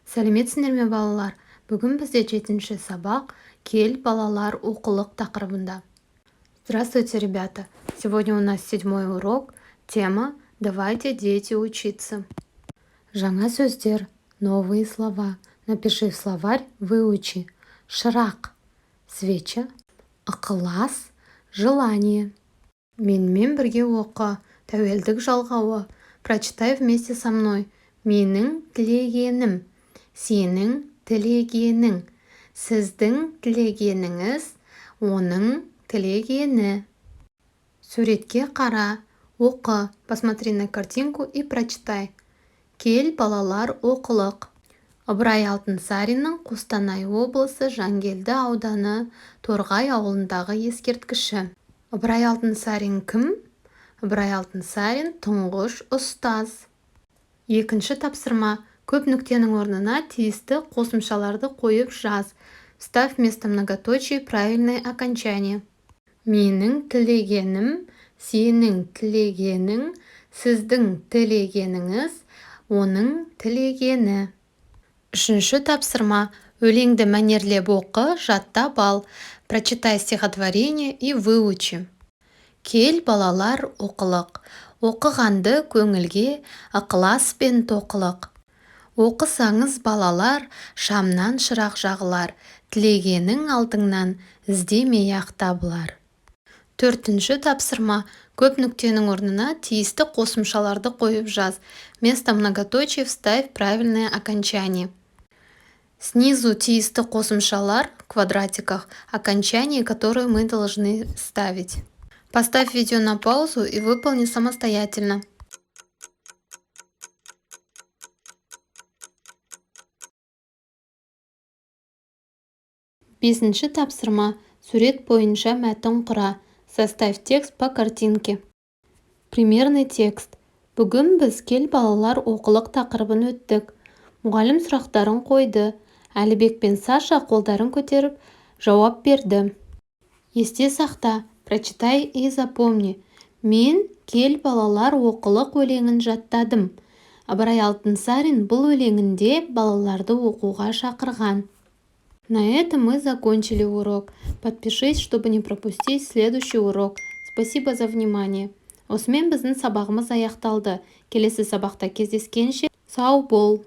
Сәлеметсіңдер ме, балалар! Бүгін бізде жетінші сабақ, «Кел, балалар, оқылық» тақырыбында. Здравствуйте, ребята! Сегодня у нас седьмой урок. Тема: «Давайте, дети, учиться». Жаңа сөздер, новые слова. Напиши в словарь, выучи. Шырақ – свеча, ықылас – желание. Менімен бірге оқы. Тәуелдік жалғауы. Прочитай вместе со мной. Менің тілегенім, сенің тілегенің, сіздің тілегеніңіз, оның тілегені. Суретке қара, оқы. Посмотри на картинку и прочитай. «Кел, балалар, оқылық» – Ыбырай Алтынсариннің Қостанай облысы Жангелді ауданы Торғай ауылындағы ескерткіші. Ыбырай Алтынсарин кім? Ыбырай Алтынсарин – тұңғыш ұстаз. Екінші тапсырма. Көп нүктенің орнына тиісті қосымшаларды қойып жаз. Вставь вместо многоточий правильное окончание. Менің тілегенім, сенің тілегенің, сіздің тілегеніңіз, оның тілегені. Үшінші тапсырма. Өлеңді мәнерлеп оқы, жаттап ал. Прочитай стихотворение и выучи. Кел, балалар, оқылық, оқығанды көңілге ықылас пен тоқылық. Оқысаңыз, балалар, шамнан шырақ жағылар, тілегенің алдыңнан іздемей-ақ табылар. Төртінші тапсырма. Көп нүктенің орнына тиісті қосымшаларды қойып жаз. Вместо многоточий вставь правильное окончание. Снизу тиісті қосымшалар в квадратиках, окончание, которое мы должны ставить. Поставь видео на паузу и выполни самостоятельно. Бесінші тапсырма. Сурет бойынша мәтін құра. Составь текст по картинке. Примерный текст. Бүгін біз «Кел, балалар, оқылық» тақырыбын өттік. Мұғалім сұрақтарын қойды. Әлібек пен Саша қолдарын көтеріп жауап берді. Есте сақта. Прочитай и запомни. Мен «Кел, балалар, оқылық» өлеңін жаттадым. Ыбырай Алтынсарин бұл өлеңінде балаларды оқуға шақырған. На этом мы закончили урок. Подпишись, чтобы не пропустить следующий урок. Спасибо за внимание. Осымен біздің сабағымыз аяқталды. Келесі сабақта кездескенше, сау бол!